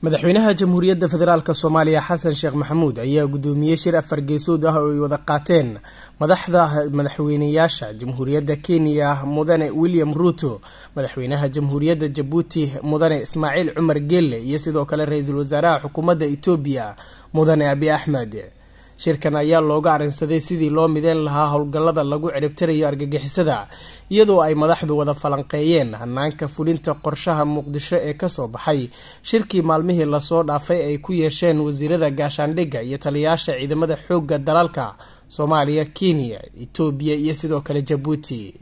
Madaxweynaha Jamhuuriyadda Federaalk Soomaaliya Xasan Sheekh Maxamuud ayaa gudoomiyey shir afar geesood ah oo ay wada qaateen madaxda madaxweynayaasha Jamhuuriyadda Kenya Mudane William Ruto, madaxweynaha Jamhuuriyadda Jabuuti Mudane Ismaaciil Cumar Geelle iyo sidoo kale ra-iisul wasaaraha xukuumadda Itoobiya Mudane Abi Axmed. Shirkan ayaa looga arrinsaday sidii loo mideyn lahaa howlgallada lagu ciribtirayo argagixisada, iyadoo ay madaxdu wada falanqeeyeen hanaanka fulinta qorshaha Muqdisho ee kasoo baxay shirkii maalmihii lasoo dhaafay ay ku yeesheen wasiirada gaashaandhigga iyo taliyayaasha ciidamada xoogga dalalka Soomaaliya, Kenya, Itoobiya iyo sidoo kale Jabuuti.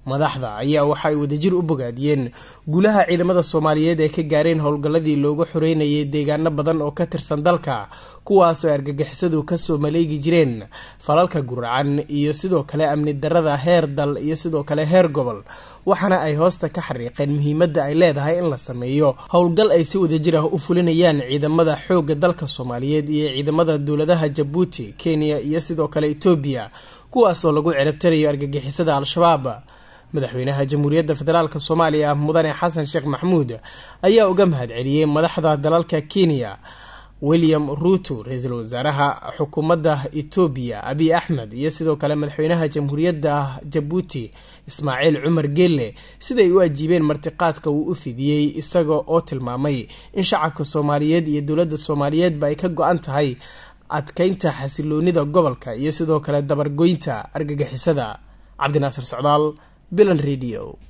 Madaxda ayaa waxa ay wadajir u bogaadiyeen guulaha ciidamada Soomaaliyeed ee ka gaareen howlgalladii loogu xoreynayay deegaano badan oo ka tirsan dalka, kuwaasoo ay argagixisadu kasoo maleegi jireen falalka guracan iyo sidoo kale amni darada heer dal iyo sidoo kale heer gobol. Waxaana ay hoosta ka xariiqeen muhiimadda ay leedahay in la sameeyo howlgal ay si wadajir ah u fulinayaan ciidamada xoogga dalka Soomaaliyeed iyo ciidamada dowladaha Jabuuti, Kenya iyo sidoo kale Itoobiya, kuwaasoo lagu ciribtirayo argagixisada Al-Shabaab. Madaxweynaha Jamhuuriyadda Federaalk Soomaaliya Mudane Xasan Sheekh Maxamuud ayaa uga mahadceliyey madaxda dalalka Kenya William Ruto, ra-iisul wasaaraha xukuumadda Itoobiya Abiy Axmed iyo sidoo kale madaxweynaha Jamhuuriyadda Jabuuti Ismaaciil Cumar Geelle siday u ajiibeen martiqaadka uu u fidiyey, isaga oo tilmaamay in shacabka Soomaaliyeed iyo dowladda Soomaaliyeedba ay ka go-an tahay adkeynta xasiloonida gobolka iyo sidoo kale dabargoynta argagixisada. Cabdinaasir Socdaal, Bilan Radio.